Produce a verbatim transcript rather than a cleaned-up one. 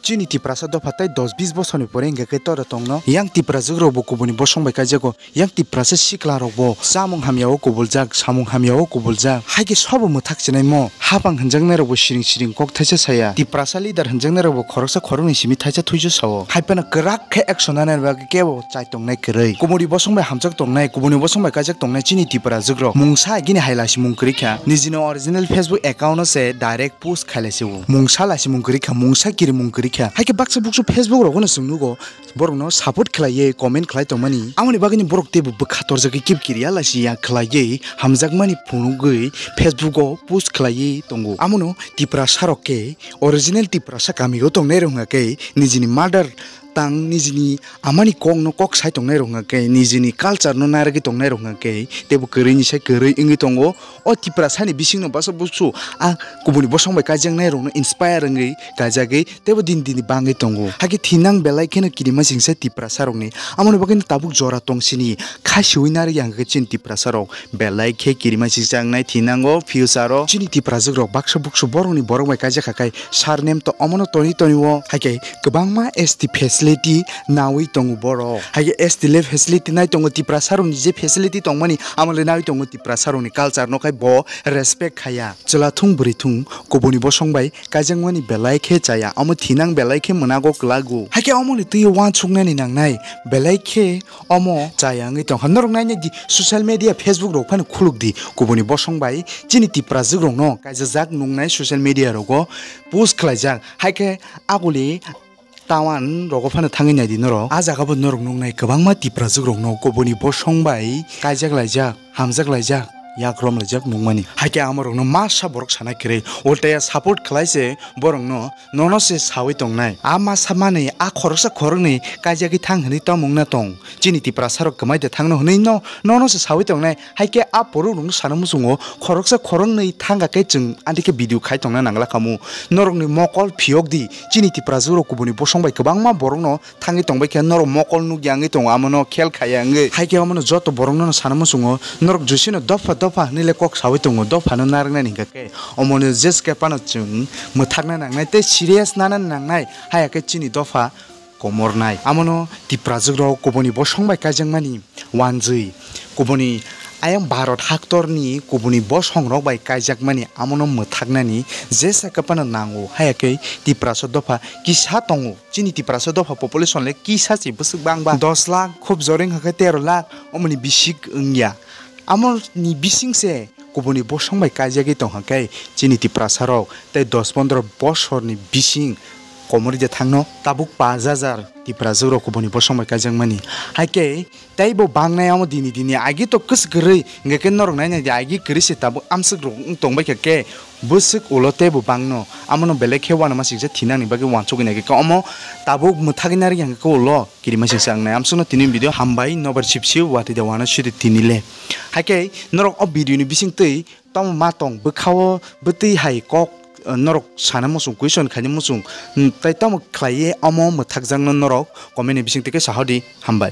Chini Tiprasa dopha tai dos bis bosorni pore hingkha khe tora tongno. Yang Tiprajwk rokbo kubuni bosong bai kaijago. Yang Tiprasa sikla rokbo chamung hamyao kubuljak, samung hamyao kubuljak. Hai khe sobo mwthak chinai mo. Hapang hinjaknai rokbo siring siring kok thaisa saya. Tiprasa leader hinjaknai rokbo khoroksa khoroknwi simi thaisa thuisa sao. Hai phano kwrak khe action nanai bagwi kebo chai tongnai kwrwi. Kubuni bosong bai hamjak tongnai, kubuni bosong bai kaijak tongnai chini Tiprajwk rok. Mungsa agini hai laisimung kwrwi kha. Nijini original Facebook account no se direct post khailai se o. Mungsa laisimung kwrwi kha, mungsa kirimung kwrwi kha. Hai khe baksa buksu Facebook rogo no chwng nugo, borok no support khlaiwi comment khlai tongmani. Amoni bagwi ni borok teibo bwkha torjagwi kip kiriya laisi ya khlaiwi hamjakmani phunugwi Facebook o post khlaiwi tongo. Amono Tiprasa rok khe original Tiprasa kami o tongnai rok hwnkha khe nijini mother tongue, nijini amani kok no kok sai tongnai rok hwnkha khe, nijini culture no narwgwi tongnai rok hwnkha khe, teibo kwrwi ni sai kwrwi wngwi tongo. O Tiprasa ni bising no basa buksu a kubuni bosong bai kaijaknai rok no inspire wngwi kaijagwi teibo din din ni bangwi tongo. Hakhe thinang belai kheno kirima singsa Tiprasa rokni. Amoni bagwi no tabuk jora tong sini kha siwi narwk ya hwnkhe chini Tiprasa rok belai khe kirima singsa wngnai thinango future o. Chini Tiprajwk rok baksa buksu borok ni borok bai kaijak kha khe surname to omono toni toni o. Hakhe kwbangma S T facility nawi tongo borok. Hakhe S T le facility nai tongo, Tiprasa rokni je facility tongmani amo le nawi tongo Tiprasa rokni culture no khai bo respect khaya. Chwla thung bwrwi thung kubuni bosong bai kaijakmani belai khe chaya, omo thinang belai khe mwnago kwlago. Hakhe omoni twi uansuknani nangnai belai khe omo chaya wngwi tongkha. Norok nainai di social media Facebook rok phano khuluk di, kubuni bosong bai chini Tiprajwk rokno kaijajak nuknai social media rogo post khlaijak. Hakhe aguli tawan rogo phano thangwi naidi norok. A jaga bo norok nuknai kwbangma Tiprajwk rokno kubuni bosong bai kaijak laijak, hamjak laijak, yakrom laijak nukmani. Hakhe amo rokno masa borok sana kwrwi, ultaya support khlai se borokno nono se sawi tongnai. A masa manwi a khoroksa khoroknwi kaijagwi thang hwnwi tamo wngna tong. Chini Tiprasa rok kwmai de thangno hwnwi no nono se sawi tongnai. Hakhe a borok rokno sana muchungo khoroksa khoroknwi thangkha khe chwng andikhe video khai tongna nangla khamu. Norokni mokol phiyok di. Chini Tiprajwk rok kubuni bosong bai kwbangma borokno thangwi tongbai khe norok mokol nukya wngwi tongo, amono khel khaya wngwi. Hakhe omono joto borokno sana muchungo norok josino dopha dopha hwnwi le kok sawi tongo, dophano narwknani hwnkha khe omono jeske phano chwng mwthakna nangnai tei serious nana nangnai, haya khe chini dopha komornai. Amono Tiprajwk rok kubuni bosong bai kaijakmani wanjwi, kubuni ayang Bharat haktorni kubuni bosong rok bai kaijakmani amono mwthaknani jesa kwphano nango, haya khe Tiprasa dopha kisa tongo. Chini Tiprasa dopha population le kisa se bwswk bang ba, dos lakh, khub jora wngkha khe tero lakh, omoni bisik wngya. Amoni bising se kubuni bosong bai kaijagwi tongkha khe chini Tiprasa rok tei dos pondro bosorni bising komorwi de thangno tabuk pash hajar Tiprajwk rok kubuni bosong bai kaijakmani. Hakhe teibo bangnai amo dini dini agi to kwswk kwrwi, hwnkhe khe norok nainai di agi kwrwi se tabuk amswk rok wng tongbai kha khe bwswk ulo teibo bangno. Amono belai khe uanamasingcha thinani bagwi uansukgwi naikhe khe omo tabuk mwthagwi narwkya hwnkhe khe ulo. Kirimasingcha wngnai. Amsukno tini video hambai, nobar sipsi watwi de uanasidi tini le. Hakhe norok o video ni bisingtwi tamo ma tong bwkhao bwtwi hai kok, eh, norok sana muchung, question khaina muchung, mm, tai tamo khlaiwi omo mwthakjakno norok comment ni bisingtwi khe sahodi. Hambai.